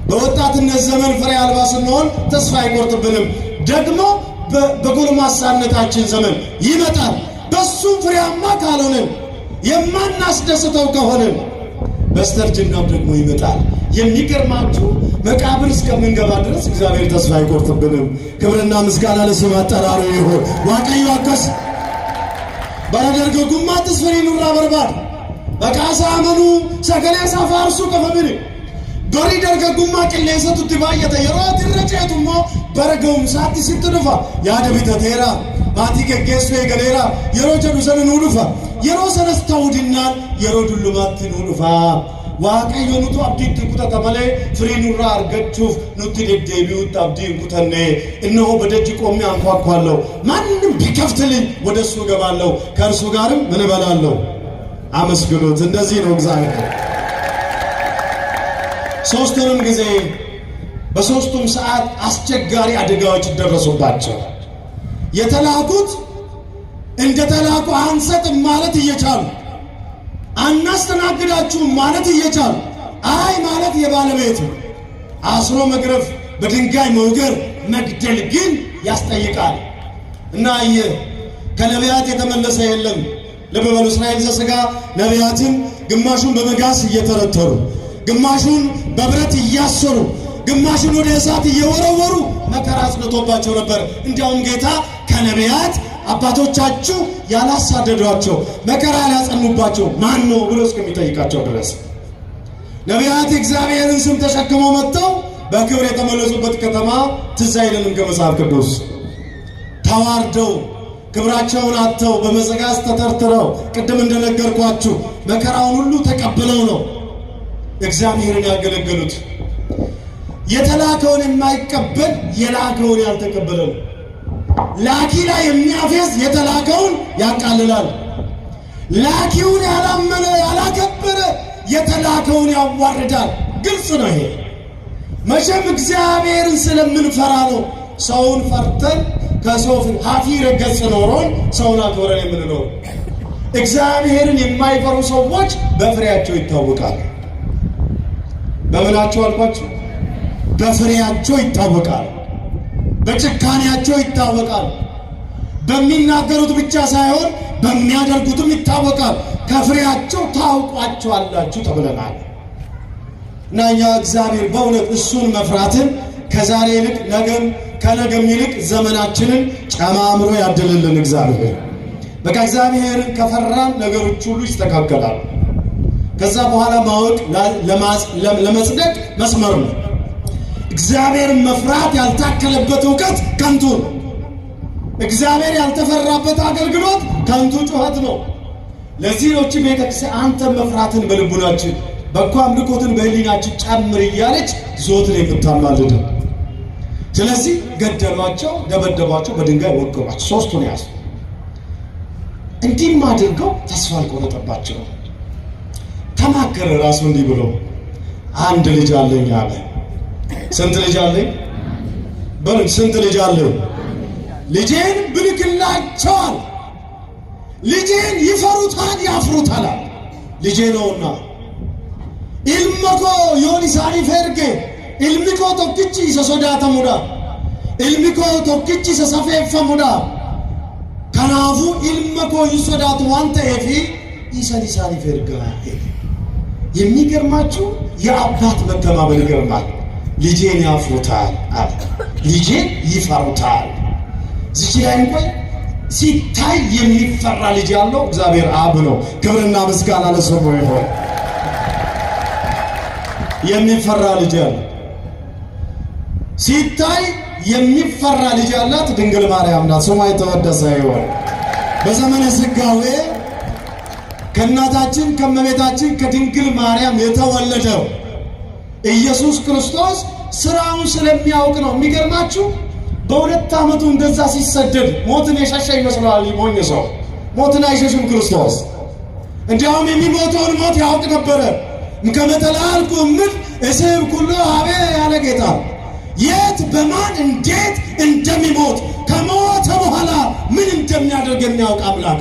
በወጣትነት ዘመን ፍሬ አልባ ስንሆን ተስፋ አይቆርጥብንም። ደግሞ በጎልማሳነታችን ዘመን ይመጣል። በሱም ፍሬያማ ካልሆንን፣ የማናስደስተው ከሆንን በስተርጅናም ደግሞ ይመጣል። የሚገርማችሁ መቃብር እስከምንገባ ድረስ እግዚአብሔር ተስፋ አይቆርጥብንም። ክብርና ምስጋና ለስም አጠራሩ ይሁን። Waaqayyo akkas bara dargaggummaattis firii nurraa barbaada. Maqaa isaa amanuu, sagalee isaa faarsuu qofa miti. Barii dargaggummaa qilleensatu itti baay'ata. Yeroo ati irra ceetu immoo bara ga'umsaatti sitti dhufa. Yaada bitateera, maatii geggeessuu eegaleera. Yeroo jedhu sana nuu dhufa. Yeroo sanas ta'uu dinnaan yeroo dullumaatti nuu dhufa. Waaqayyo nutu abdiitti kutata malee firii nurraa argachuuf nutti deddeebi'utti abdii hin kutanne። እነሆ በደጅ ቆሜ አንኳኳለሁ፣ ማንም ቢከፍትልኝ ወደ እሱ እገባለሁ፣ ከእርሱ ጋርም ምን እበላለሁ? አመስግኑት። እንደዚህ ነው እግዚአብሔር። ሶስቱንም ጊዜ በሶስቱም ሰዓት አስቸጋሪ አደጋዎች ደረሱባቸው። የተላኩት እንደተላኩ አንሰጥም ማለት እየቻሉ፣ አናስተናግዳችሁም ማለት እየቻሉ፣ አይ ማለት የባለቤቱ አስሮ መግረፍ፣ በድንጋይ መውገር፣ መግደል ግን ያስጠይቃል። እና ይህ ከነቢያት የተመለሰ የለም። ልብ በሉ፣ እስራኤል ዘሥጋ ነቢያትን ግማሹን በመጋዝ እየተረተሩ፣ ግማሹን በብረት እያሰሩ፣ ግማሹን ወደ እሳት እየወረወሩ መከራ አጽንቶባቸው ነበር። እንዲያውም ጌታ ከነቢያት አባቶቻችሁ ያላሳደዷቸው፣ መከራ ያላጸኑባቸው ማን ነው ብሎ እስከሚጠይቃቸው ድረስ ነቢያት የእግዚአብሔርን ስም ተሸክመው መጥተው በክብር የተመለሱበት ከተማ ትዝ አይለንም ከመጽሐፍ ቅዱስ። ተዋርደው ክብራቸውን አጥተው በመዘጋዝ ተተርትረው ቅድም እንደነገርኳችሁ መከራውን ሁሉ ተቀብለው ነው እግዚአብሔርን ያገለገሉት። የተላከውን የማይቀበል የላከውን ያልተቀበለ ነው። ላኪ ላይ የሚያፌዝ የተላከውን ያቃልላል። ላኪውን ያላመነ ያላከበረ የተላከውን ያዋርዳል። ግልጽ ነው ይሄ። መቼም እግዚአብሔርን ስለምንፈራ ነው ሰውን ፈርተን ከሰው ሀፊረ ገጽ ኖሮን ሰውን አክብረን የምንኖር። እግዚአብሔርን የማይፈሩ ሰዎች በፍሬያቸው ይታወቃል። በምናቸው አልኳቸው? በፍሬያቸው ይታወቃል። በጭካኔያቸው ይታወቃል። በሚናገሩት ብቻ ሳይሆን በሚያደርጉትም ይታወቃል። ከፍሬያቸው ታውቋቸዋላችሁ ተብለናል። እና እኛ እግዚአብሔር በእውነት እሱን መፍራትን ከዛሬ ይልቅ ነገም ከነገም ይልቅ ዘመናችንን ጨማምሮ ያድልልን እግዚአብሔር። በቃ እግዚአብሔርን ከፈራን ነገሮች ሁሉ ይስተካከላል። ከዛ በኋላ ማወቅ ለመጽደቅ መስመር ነው። እግዚአብሔርን መፍራት ያልታከለበት እውቀት ከንቱ ነው። እግዚአብሔር ያልተፈራበት አገልግሎት ከንቱ ጩኸት ነው። ለዚህ ነው ቤተክርስቲያን አንተ መፍራትን በልቡናችን በጎ አምልኮትን በሕሊናችን ጨምር እያለች ዘወትር የምታማልደው። ስለዚህ ገደሏቸው፣ ደበደቧቸው፣ በድንጋይ ወገሯቸው። ሶስቱን ያዙ። እንዲህም አድርገው ተስፋ አልቆረጠባቸው። ተማከረ ራሱ እንዲህ ብሎ አንድ ልጅ አለኝ አለ። ስንት ልጅ አለኝ? በሉ ስንት ልጅ አለኝ? ልጄን ብልክላቸዋል፣ ልጄን ይፈሩታል፣ ያፍሩታል። ልጄ ነውና ilma koo yoon isaaniif erge ilmi koo tokkichi isa sodaatamudha. Ilmi koo tokkichi isa safeeffamudha. Kanaafuu ilma koo hin sodaatu waan ta'eef isan isaaniif ergaa. የሚገርማችሁ የአባት መተማመን ይገርማል። ልጄን ያፍሩታል አለ። ልጄን ይፈሩታል። እዚች ላይ እንኳን ሲታይ የሚፈራ ልጅ ያለው እግዚአብሔር አብ ነው። ክብርና ምስጋና ለስሙ ይሁን። የሚፈራ ልጅ ያለው ሲታይ የሚፈራ ልጅ ያላት ድንግል ማርያም ናት። ስሟ የተወደሰ ይሁን። በዘመነ ሥጋዌ ከእናታችን ከእመቤታችን ከድንግል ማርያም የተወለደው ኢየሱስ ክርስቶስ ስራውን ስለሚያውቅ ነው። የሚገርማችሁ በ2 ዓመቱ እንደዛ ሲሰደድ ሞትን የሸሸ ይመስለዋል ሞኝ ሰው። ሞትን አይሸሽም ክርስቶስ። እንዲያውም የሚሞተውን ሞት ያውቅ ነበረ። ከመተላልኩ ምድር እስብ ኩሎ ሀቤ ያለ ጌታ የት በማን እንዴት እንደሚሞት ከሞተ በኋላ ምን እንደሚያደርግ የሚያውቅ አምላክ።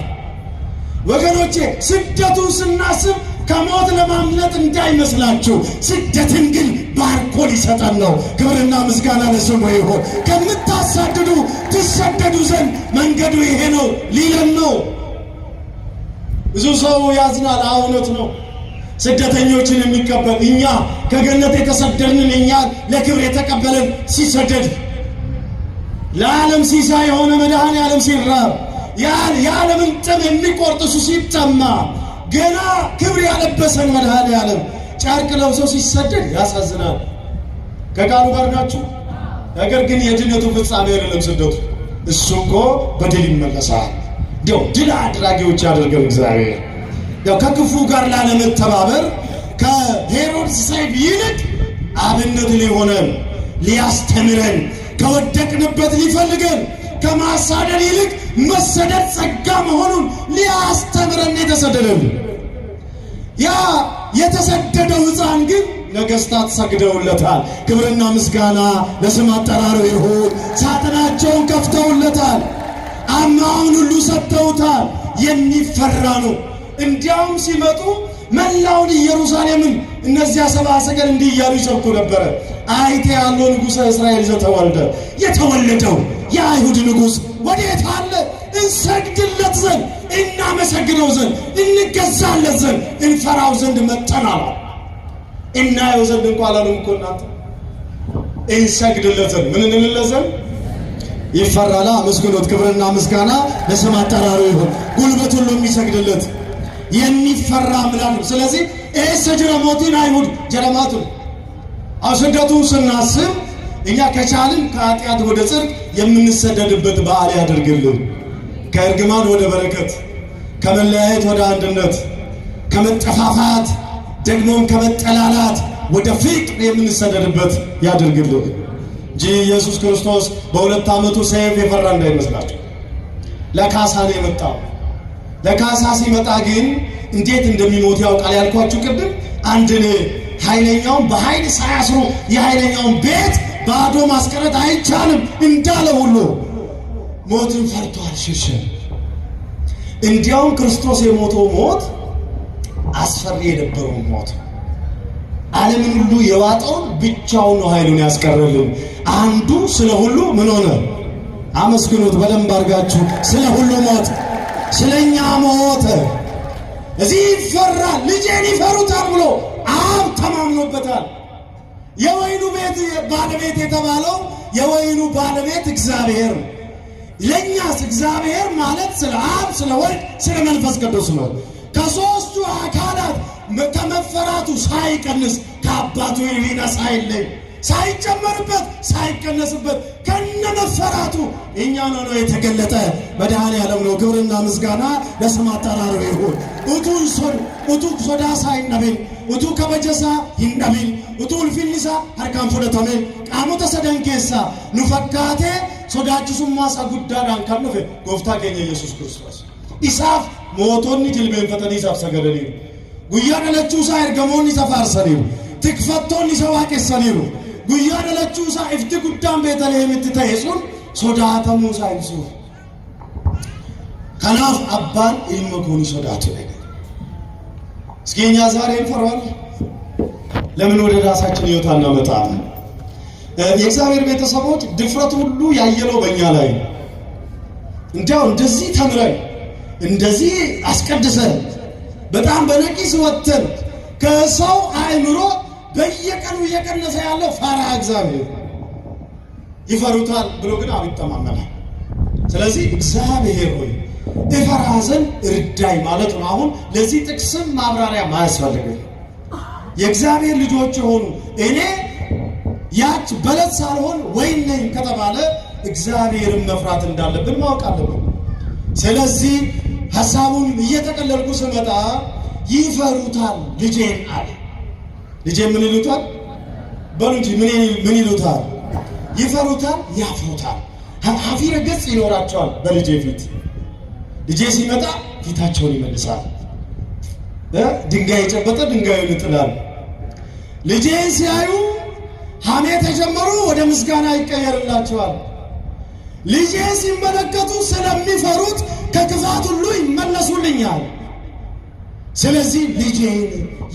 ወገኖቼ ስደቱን ስናስብ ከሞት ለማምለጥ እንዳይመስላችሁ፣ ስደትን ግን ባርኮ ሊሰጠን ነው። ክብርና ምስጋና ለስሙ ይሁን። ከምታሳድዱ ትሰደዱ ዘንድ መንገዱ ይሄ ነው ሊለን ነው። ብዙ ሰው ያዝናል። እውነት ነው። ስደተኞችን የሚቀበል እኛ ከገነት የተሰደድንን እኛ ለክብር የተቀበለን ሲሰደድ ለዓለም ሲሳይ የሆነ መድኃኔዓለም ሲራብ የዓለምን ጥም የሚቆርጥ እሱ ሲጠማ ገና ክብር ያለበሰን መድኃኔዓለም ጨርቅ ለብሶ ሲሰደድ ያሳዝናል። ከቃሉ ጋር ናችሁ። ነገር ግን የድነቱ ፍጻሜ አይደለም ስደቱ። እሱ እኮ በድል ይመለሳል። እንዲያው ድል አድራጊዎች ያደርገን እግዚአብሔር። ያው ከክፉ ጋር ላለመተባበር ከሄሮድስ ሰይፍ ይልቅ አብነት ሊሆነን ሊያስተምረን ከወደቅንበት ሊፈልገን ከማሳደድ ይልቅ መሰደድ ጸጋ መሆኑን ሊያስተምረን የተሰደደን። ያ የተሰደደው ሕፃን ግን ነገሥታት ሰግደውለታል። ክብርና ምስጋና ለስም አጠራሩ ይሁን። ሳጥናቸውን ከፍተውለታል። አማውን ሁሉ ሰጥተውታል። የሚፈራ ነው። እንዲያውም ሲመጡ መላውን ኢየሩሳሌምን እነዚያ ሰብአ ሰገል እንዲህ እያሉ ይሰብኩ ነበረ። አይቴ ያለው ንጉሠ እስራኤል ዘተወልደ፣ የተወለደው የአይሁድ ንጉሥ ወዴት አለ? እንሰግድለት ዘንድ እናመሰግነው ዘንድ እንገዛለት ዘንድ እንፈራው ዘንድ መጠናል። እናየው ዘንድ እንኳን አላሉም እኮ እናንተ። እንሰግድለት ዘንድ ምን እንልለት ዘንድ ይፈራላ። አመስግኖት። ክብርና ምስጋና ለስም አጠራሩ ይሁን። ጉልበት ሁሉ የሚሰግድለት የሚፈራ አምላክ ነው። ስለዚህ ኤሰ ጅረሞቲን አይሁድ ጀረማቱን ስደቱን ስናስብ እኛ ከቻልን ከኃጢአት ወደ ጽድቅ የምንሰደድበት በዓል ያደርግልን። ከእርግማን ወደ በረከት፣ ከመለያየት ወደ አንድነት፣ ከመጠፋፋት ደግሞም ከመጠላላት ወደ ፍቅር የምንሰደድበት ያደርግልን እንጂ ኢየሱስ ክርስቶስ በ2 ዓመቱ ሰይፍ የፈራ እንዳይመስላችሁ። ለካሳ ነው የመጣው። ለካሳ ሲመጣ ግን እንዴት እንደሚሞት ያውቃል። ያልኳችሁ ቅድም አንድን ኃይለኛውን በኃይል ሳያስሩ የኃይለኛውን ቤት ባዶ ማስቀረት አይቻልም እንዳለ ሁሉ ሞትን ፈርቶ አልሸሸም። እንዲያውም ክርስቶስ የሞተው ሞት አስፈሪ የነበረው ሞት ዓለምን ሁሉ የዋጠውን ብቻውን ነው ኃይሉን ያስቀረልን። አንዱ ስለ ሁሉ ምን ሆነ? አመስግኑት በደንብ አድርጋችሁ። ስለ ሁሉ ሞት፣ ስለኛ ሞተ። እዚህ ይፈራል፣ ልጄን ይፈሩታል ብሎ አብ ተማምኖበታል። የወይኑ ቤት ባለቤት የተባለው የወይኑ ባለቤት እግዚአብሔር ነው። ለኛስ እግዚአብሔር ማለት ስለ አብ፣ ስለ ወልድ፣ ስለ መንፈስ ቅዱስ ነው። ከሶስቱ አካላት ከመፈራቱ ሳይቀንስ ከአባቱ ሕሊና ሳይለይ ሳይጨመርበት ሳይቀነስበት ከነመፈራቱ እኛን ሆኖ የተገለጠ መድኃኔዓለም ነው። ክብርና ምስጋና ለስም አጠራሩ ይሁን። Utuu sodaasaa hin dhabin, utuu kabajasaa hin dhabin, utuu ulfinni isaa harkaan fudhatame qaamota sadan keessaa nu fakkaatee sodaachisummaa isaa guddaadhaan kan dhufe gooftaa keenya Yesuus Kiristoos. Isaaf mootonni jilbeenfatanii isaaf sagadaniiru. Guyyaa dhalachuu isaa ergamoonni isa faarsaniiru. Tikfattoonni isa waaqessaniiru. Guyyaa dhalachuu isaa ifti guddaan Beetaliheemitti ta'e sun sodaatamuu isaa ibsuuf. Kanaaf abbaan ilma koo ni sodaatu jedhe። እስኪ እኛ ዛሬ እንፈራዋለን? ለምን ወደ ራሳችን ህይወት አናመጣም? የእግዚአብሔር ቤተሰቦች ድፍረት ሁሉ ያየለው በእኛ ላይ ነው። እንዲያው እንደዚህ ተምረን እንደዚህ አስቀድሰን በጣም በነቂስ ወጥተን ከሰው አእምሮ በየቀኑ እየቀነሰ ያለው ፈሪሃ እግዚአብሔር ይፈሩታል ብሎ ግን አብ ይተማመናል። ስለዚህ እግዚአብሔር ሆይ እፈራ ዘንድ እርዳኝ ማለት ነው። አሁን ለዚህ ጥቅስም ማብራሪያ ማያስፈልግም። የእግዚአብሔር ልጆች የሆኑ እኔ ያች በለስ ሳልሆን ወይን ነኝ ከተባለ እግዚአብሔርን መፍራት እንዳለብን ማወቅ አለብን። ስለዚህ ሐሳቡን እየጠቀለልኩ ስመጣ ይፈሩታል ልጄን አለ። ልጄን ምን ይሉታል? በሉ እንጂ ምን ይሉታል? ይፈሩታል፣ ያፍሩታል። ሀፊረ ገጽ ይኖራቸዋል በልጄ ፊት። ልጄ ሲመጣ ፊታቸውን ይመልሳል። ድንጋይ የጨበጠ ድንጋዩን ይጥላል። ልጄን ሲያዩ ሐሜት የጀመሩ ወደ ምስጋና ይቀየርላቸዋል። ልጄን ሲመለከቱ ስለሚፈሩት ከክፋት ሁሉ ይመለሱልኛል። ስለዚህ ልጄን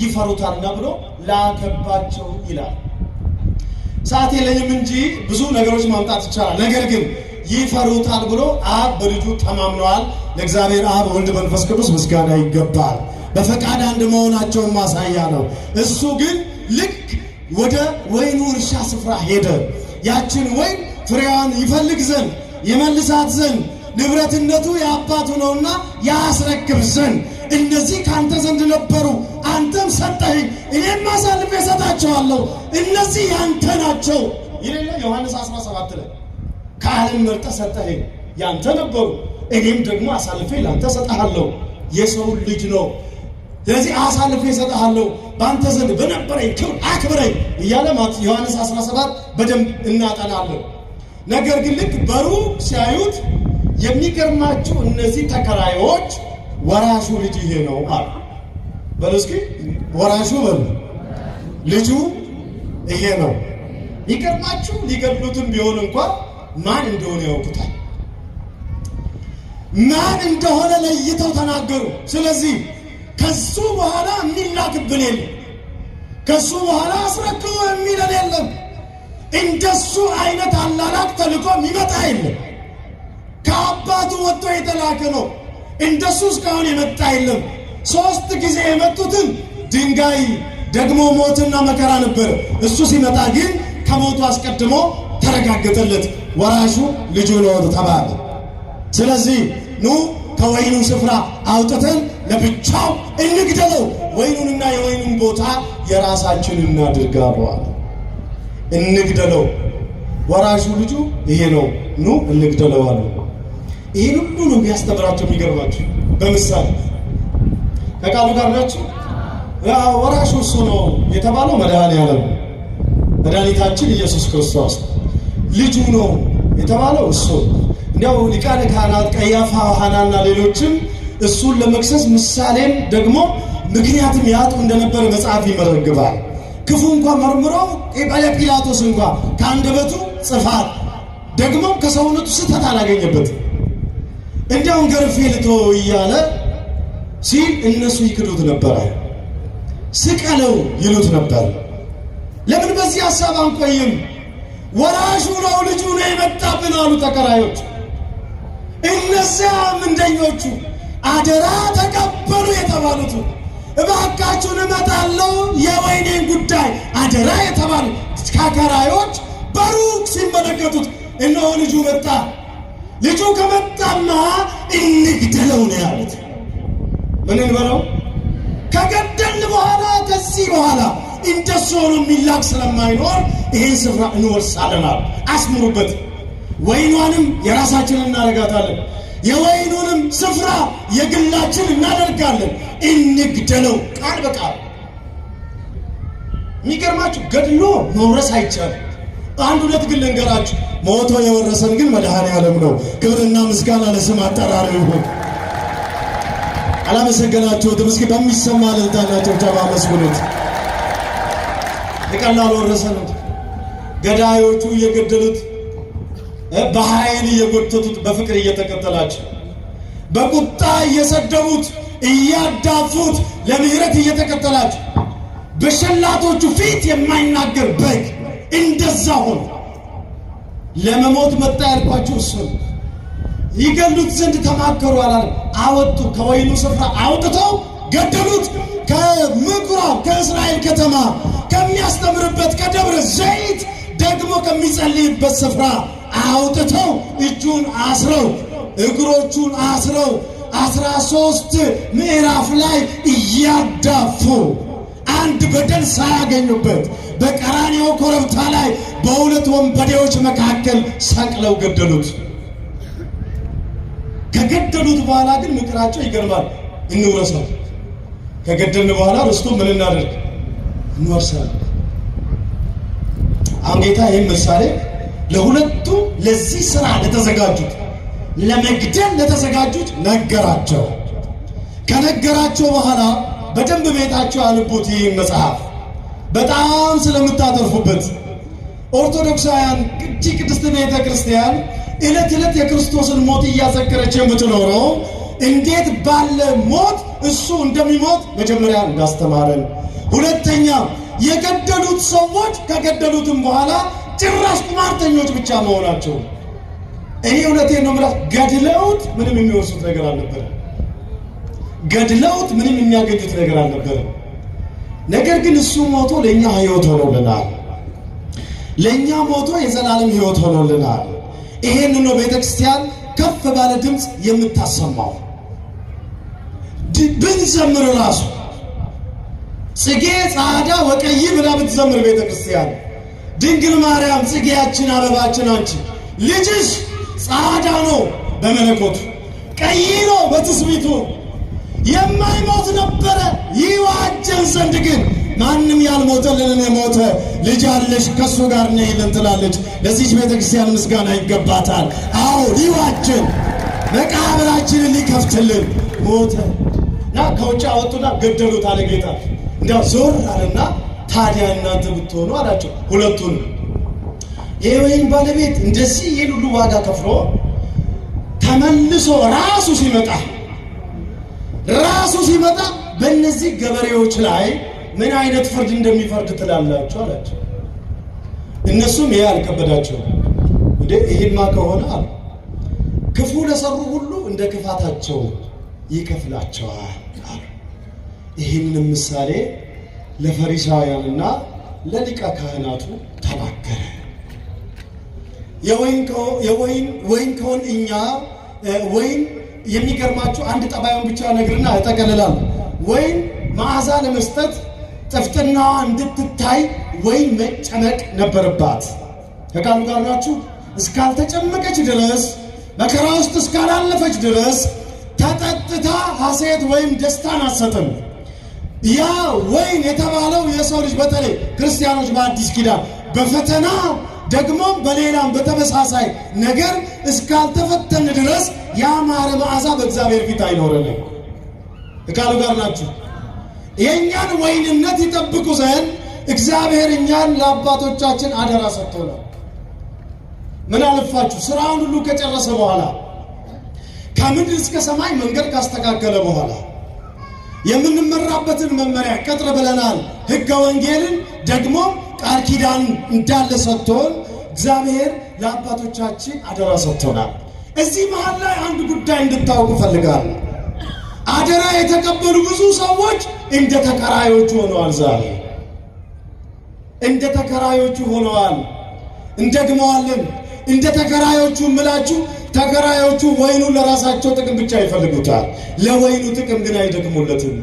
ይፈሩታልና ብሎ ላከባቸው ይላል። ሰዓት የለኝም እንጂ ብዙ ነገሮች ማምጣት ይቻላል። ነገር ግን ይፈሩታል ብሎ አብ በልጁ ተማምነዋል። ለእግዚአብሔር አብ ወልድ መንፈስ ቅዱስ ምስጋና ይገባል። በፈቃድ አንድ መሆናቸውን ማሳያ ነው። እሱ ግን ልክ ወደ ወይኑ እርሻ ስፍራ ሄደ። ያችን ወይን ፍሬዋን ይፈልግ ዘንድ ይመልሳት ዘንድ ንብረትነቱ የአባቱ ነውና ያስረክብ ዘንድ እነዚህ ካንተ ዘንድ ነበሩ፣ አንተም ሰጠኸኝ፣ እኔም አሳልፌ እሰጣቸዋለሁ፣ እነዚህ ያንተ ናቸው ይላል ዮሐንስ 17 ላይ። ከዓለም መርጠህ ሰጠኸኝ፣ ያንተ ነበሩ፣ እኔም ደግሞ አሳልፌ ላንተ እሰጥሃለሁ። የሰው ልጅ ነው፣ ስለዚህ አሳልፌ እሰጥሃለሁ፣ በአንተ ዘንድ በነበረኝ ክብር አክብረኝ እያለ ዮሐንስ 17 በደንብ እናጠናለን። ነገር ግን ልክ በሩቅ ሲያዩት የሚገርማችሁ እነዚህ ተከራዮች ወራሹ ልጅ ይሄ ነው አሉ። በሉ እስኪ ወራሹ በሉ ልጁ ይሄ ነው። የሚገርማችሁ ሊገድሉትም ቢሆን እንኳን ማን እንደሆነ ያውቁታል። ማን እንደሆነ ለይተው ተናገሩ። ስለዚህ ከሱ በኋላ የሚላክብን የለም፣ ከሱ በኋላ አስረክቦ የሚለን የለም። እንደሱ አይነት አላላክ ተልኮ የሚመጣ የለም። ከአባቱ ወጥቶ የተላከ ነው። እንደሱ እስካሁን የመጣ የለም። 3 ጊዜ የመጡትን ድንጋይ ደግሞ ሞትና መከራ ነበር። እሱ ሲመጣ ግን ከሞቱ አስቀድሞ ተረጋገጠለት፣ ወራሹ ልጁ ነው ተባለ። ስለዚህ ኑ ከወይኑ ስፍራ አውጥተን ለብቻው እንግደለው፣ ወይኑንና የወይኑን ቦታ የራሳችን እናድርግ አለዋል። እንግደለው፣ ወራሹ ልጁ ይሄ ነው፣ ኑ እንግደለው አሉ። ይህን ሁሉ ነው የሚያስተምራቸው። የሚገርማችሁ በምሳሌ ከቃሉ ጋር ናቸው። ወራሹ እሱ ነው የተባለው መድኃኔዓለም መድኃኒታችን ኢየሱስ ክርስቶስ ልጁ ነው የተባለው እሱ። እንዲያው ሊቃነ ካህናት ቀያፋ፣ ሐናና ሌሎችም እሱን ለመክሰስ ምሳሌም ደግሞ ምክንያትም ያጡ እንደነበረ መጽሐፍ ይመዘግባል። ክፉ እንኳ መርምሮ ጲላጦስ እንኳ ከአንደበቱ ጽፋት ደግሞም ከሰውነቱ ስህተት አላገኘበትም። እንዲያውም ገርፌ ልተወው እያለ ሲል እነሱ ይክዱት ነበረ። ስቀለው ይሉት ነበር። ለምን በዚህ ሀሳብ አንቆይም? ወራሹ ነው ልጁ ነው የመጣብን አሉ ተከራዮች። እነዚያ ምንደኞቹ አደራ ተቀበሉ የተባሉት እባካችሁን እመጣለሁ የወይኔን ጉዳይ አደራ የተባሉት ተከራዮች በሩቅ ሲመለከቱት እነሆ ልጁ መጣ፣ ልጁ ከመጣማ እንግደለው ነው ያሉት። ምን እንበለው? ከገደልን በኋላ ከዚህ በኋላ እንደሱ ሆኖ የሚላክ ስለማይኖር ይሄን ስፍራ እንወርሳለን አሉ። አስምሩበት። ወይኗንም የራሳችንን እናደርጋታለን፣ የወይኑንም ስፍራ የግላችን እናደርጋለን። እንግደለው ቃል በቃል። የሚገርማችሁ ገድሎ መውረስ አይቻልም። አንድ ሁለት ግን ልንገራችሁ፣ ሞቶ የወረሰን ግን መድኃኔዓለም ነው። ክብርና ምስጋና ለስም አጠራሩ ይሁን። አላመሰገናችሁትም? እስኪ በሚሰማ እልልታና ጭብጨባ አመስግኑት። የቀላል ወረሰን። ገዳዮቹ እየገደሉት በኃይል እየጎተቱት በፍቅር እየተከተላቸው በቁጣ እየሰደቡት እያዳፉት ለምህረት እየተከተላቸው በሸላቶቹ ፊት የማይናገር በግ እንደዛ ሆኖ ለመሞት መጣ ያልኳችሁ እሱ ነው። ይገሉት ዘንድ ተማከሩ አላለም። አወጡ፣ ከወይኑ ስፍራ አውጥተው ገደሉት። ከምኩራብ ከእስራኤል ከተማ ከሚያስተምርበት ከደብረ ዘይት ደግሞ ከሚጸልይበት ስፍራ አውጥተው እጁን አስረው እግሮቹን አስረው 13 ምዕራፍ ላይ እያዳፉ አንድ በደል ሳያገኙበት በቀራንዮ ኮረብታ ላይ በሁለት ወንበዴዎች መካከል ሰቅለው ገደሉት። ከገደሉት በኋላ ግን ምክራቸው ይገርማል። እንውረሰው፣ ከገደልን በኋላ ርስቱ ምን እናደርግ? እንወርሳለን። አሁን ጌታ ይህም ምሳሌ ለሁለቱ ለዚህ ስራ ለተዘጋጁት ለመግደል ለተዘጋጁት ነገራቸው። ከነገራቸው በኋላ በደንብ ቤታቸው አንብቡት። ይህን መጽሐፍ በጣም ስለምታተርፉበት ኦርቶዶክሳውያን እጅ ቅድስት ቤተ ክርስቲያን ዕለት ዕለት የክርስቶስን ሞት እያዘከረች የምትኖረው እንዴት ባለ ሞት እሱ እንደሚሞት መጀመሪያ እንዳስተማረን፣ ሁለተኛ የገደሉት ሰዎች ከገደሉትም በኋላ ጭራሽ ቁማርተኞች ብቻ መሆናቸው። እኔ እውነቴን ነው የምልህ፣ ገድለውት ምንም የሚወርሱት ነገር አልነበረም። ገድለውት ምንም የሚያገኙት ነገር አልነበረም። ነገር ግን እሱ ሞቶ ለእኛ ሕይወት ሆኖልናል። ለእኛ ሞቶ የዘላለም ሕይወት ሆኖልናል። ይሄን ነው ቤተክርስቲያን ከፍ ባለ ድምፅ የምታሰማው። ብንዘምር ራሱ ጽጌ ጻዕዳ ወቀይ ብላ ብትዘምር ቤተክርስቲያን ድንግል ማርያም ጽጌያችን አበባችን አንቺ ልጅሽ ጻዕዳ ነው በመለኮቱ ቀይ ነው በትስብእቱ የማይሞት ነበረ ይዋጀን ዘንድ ግን ማንም ያልሞተልንን የሞተ ልጅ አለሽ ከእሱ ጋር ነይልን ትላለች። ለዚች ቤተክርስቲያን ምስጋና ይገባታል። አዎ ሊዋጀን መቃብራችንን ሊከፍትልን ሞተ እና ከውጭ አወጡና ገደሉት አለ ጌታ። እንዲያው ዞር አለና ታዲያ እናንተ ብትሆኑ አላቸው ሁለቱን። የወይን ባለቤት እንደዚህ ይህን ሁሉ ዋጋ ከፍሎ ተመልሶ ራሱ ሲመጣ ራሱ ሲመጣ በእነዚህ ገበሬዎች ላይ ምን አይነት ፍርድ እንደሚፈርድ ትላላችሁ አላቸው። እነሱም ይሄ አልከበዳቸው። እንዴ ይሄማ ከሆነ አሉ ክፉ ለሰሩ ሁሉ እንደ ክፋታቸው ይከፍላቸዋል አሉ። ይህንን ምሳሌ ለፈሪሳውያንና ለሊቀ ካህናቱ ተናገረ። የወይን ወይን ከሆን እኛ ወይን የሚገርማችሁ አንድ ጠባዩን ብቻ ነግርና እጠቀልላለሁ። ወይን መዓዛ ለመስጠት ጥፍጥናዋ እንድትታይ ወይን መጨመቅ ነበረባት። ከቃሉ ጋር ናችሁ? እስካልተጨመቀች ድረስ፣ መከራ ውስጥ እስካላለፈች ድረስ ተጠጥታ ሐሴት ወይም ደስታን አትሰጥም። ያ ወይን የተባለው የሰው ልጅ፣ በተለይ ክርስቲያኖች በአዲስ ኪዳን በፈተና ደግሞም በሌላም በተመሳሳይ ነገር እስካልተፈተን ድረስ ያማረ መዓዛ በእግዚአብሔር ፊት አይኖረንም። ከቃሉ ጋር ናችሁ? የእኛን ወይንነት ይጠብቁ ዘንድ እግዚአብሔር እኛን ለአባቶቻችን አደራ ሰጥቶናል። ምን አለፋችሁ ስራውን ሁሉ ከጨረሰ በኋላ፣ ከምድር እስከ ሰማይ መንገድ ካስተካከለ በኋላ፣ የምንመራበትን መመሪያ ቅጥር ብለናል። ሕገ ወንጌልን ደግሞ ቃል ኪዳን እንዳለ ሰጥቶን እግዚአብሔር ለአባቶቻችን አደራ ሰጥቶናል። እዚህ መሃል ላይ አንድ ጉዳይ እንድታውቁ እፈልጋለሁ። አደራ የተቀበሉ ብዙ ሰዎች እንደ ተከራዮቹ ሆነዋል። ዛሬ እንደ ተከራዮቹ ሆነዋል። እንደግመዋለን። እንደ ተከራዮቹ ምላችሁ ተከራዮቹ ወይኑን ለራሳቸው ጥቅም ብቻ ይፈልጉታል። ለወይኑ ጥቅም ግን አይደክሙለትም።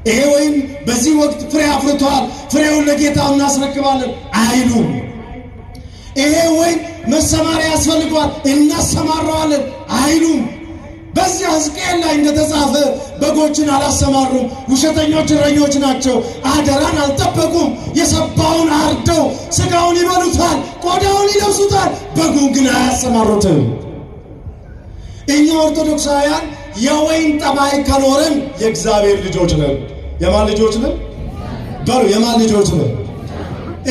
ይሄ ወይን በዚህ ወቅት ፍሬ አፍርቷል፣ ፍሬውን ለጌታው እናስረክባለን አይሉም። ይሄ ወይን መሰማሪያ ያስፈልገዋል፣ እናሰማራዋለን አይሉም። በዚያ ሕዝቅኤል ላይ እንደተጻፈ በጎችን አላሰማሩም፣ ውሸተኞች እረኞች ናቸው፣ አደራን አልጠበቁም። የሰባውን አርደው ስጋውን ይበሉታል፣ ቆዳውን ይለብሱታል፣ በጉን ግን አያሰማሩትም። እኛ ኦርቶዶክሳውያን የወይን ጠባይ ከኖረን የእግዚአብሔር ልጆች ነን። የማን ልጆች ነን? በሉ፣ የማን ልጆች ነን?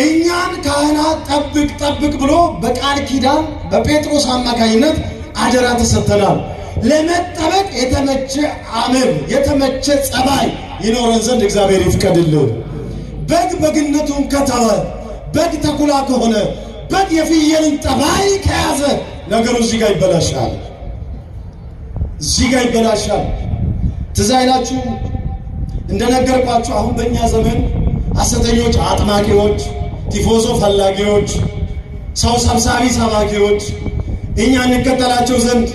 እኛን ካህናት ጠብቅ ጠብቅ ብሎ በቃል ኪዳን በጴጥሮስ አማካኝነት አደራ ተሰጥተናል። ለመጠበቅ የተመቸ አመል፣ የተመቸ ጸባይ ይኖረን ዘንድ እግዚአብሔር ይፍቀድልን። በግ በግነቱን ከተወ፣ በግ ተኩላ ከሆነ፣ በግ የፍየልን ጠባይ ከያዘ ነገሩ እዚህ ጋር ይበላሻል። እዚህ ጋር ይበላሻል። ትዝ አይላችሁ? እንደነገርኳችሁ አሁን በእኛ ዘመን ሐሰተኞች አጥማቂዎች፣ ቲፎዞ ፈላጊዎች፣ ሰው ሰብሳቢ ሰባኪዎች እኛ እንከተላቸው ዘንድ፣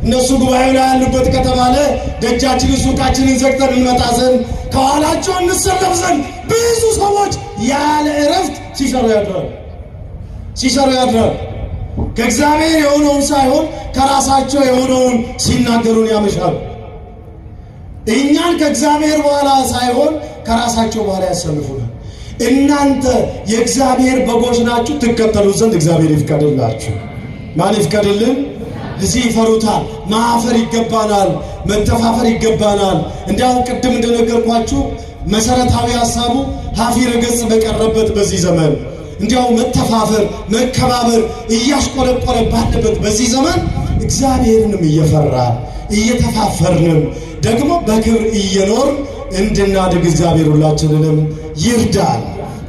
እነሱ ጉባኤው ላይ ያሉበት ከተባለ ደጃችንን ሱቃችንን ዘግተን እንመጣ ዘንድ፣ ከኋላቸው እንሰለፍ ዘንድ ብዙ ሰዎች ያለ እረፍት ሲሰሩ ያድራል፣ ሲሰሩ ያድራል። ከእግዚአብሔር የሆነውን ሳይሆን ከራሳቸው የሆነውን ሲናገሩን ያመሻሉ። እኛን ከእግዚአብሔር በኋላ ሳይሆን ከራሳቸው በኋላ ያሰልፉናል። እናንተ የእግዚአብሔር በጎች ናችሁ፣ ትከተሉ ዘንድ እግዚአብሔር ይፍቀድላችሁ። ማን ይፍቀድልን? እዚህ ይፈሩታል። ማፈር ይገባናል፣ መተፋፈር ይገባናል። እንዲያው ቅድም እንደነገርኳችሁ መሰረታዊ ሀሳቡ ሀፊረ ገጽ በቀረበት በዚህ ዘመን፣ እንዲያው መተፋፈር መከባበር እያሽቆለቆለ ባለበት በዚህ ዘመን፣ እግዚአብሔርንም እየፈራን እየተፋፈርንም ደግሞ በክብር እየኖርን እንድናድግ እግዚአብሔር ሁላችንንም ይርዳል።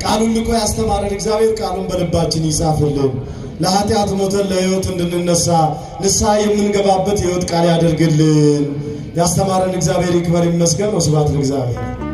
ቃሉን ልኮ ያስተማረን እግዚአብሔር ቃሉን በልባችን ይጻፍልን። ለኃጢአት ሞተን ለሕይወት እንድንነሳ ንስሐ የምንገባበት የሕይወት ቃል ያደርግልን። ያስተማረን እግዚአብሔር ይክበር ይመስገን። ወስብሐት ለእግዚአብሔር።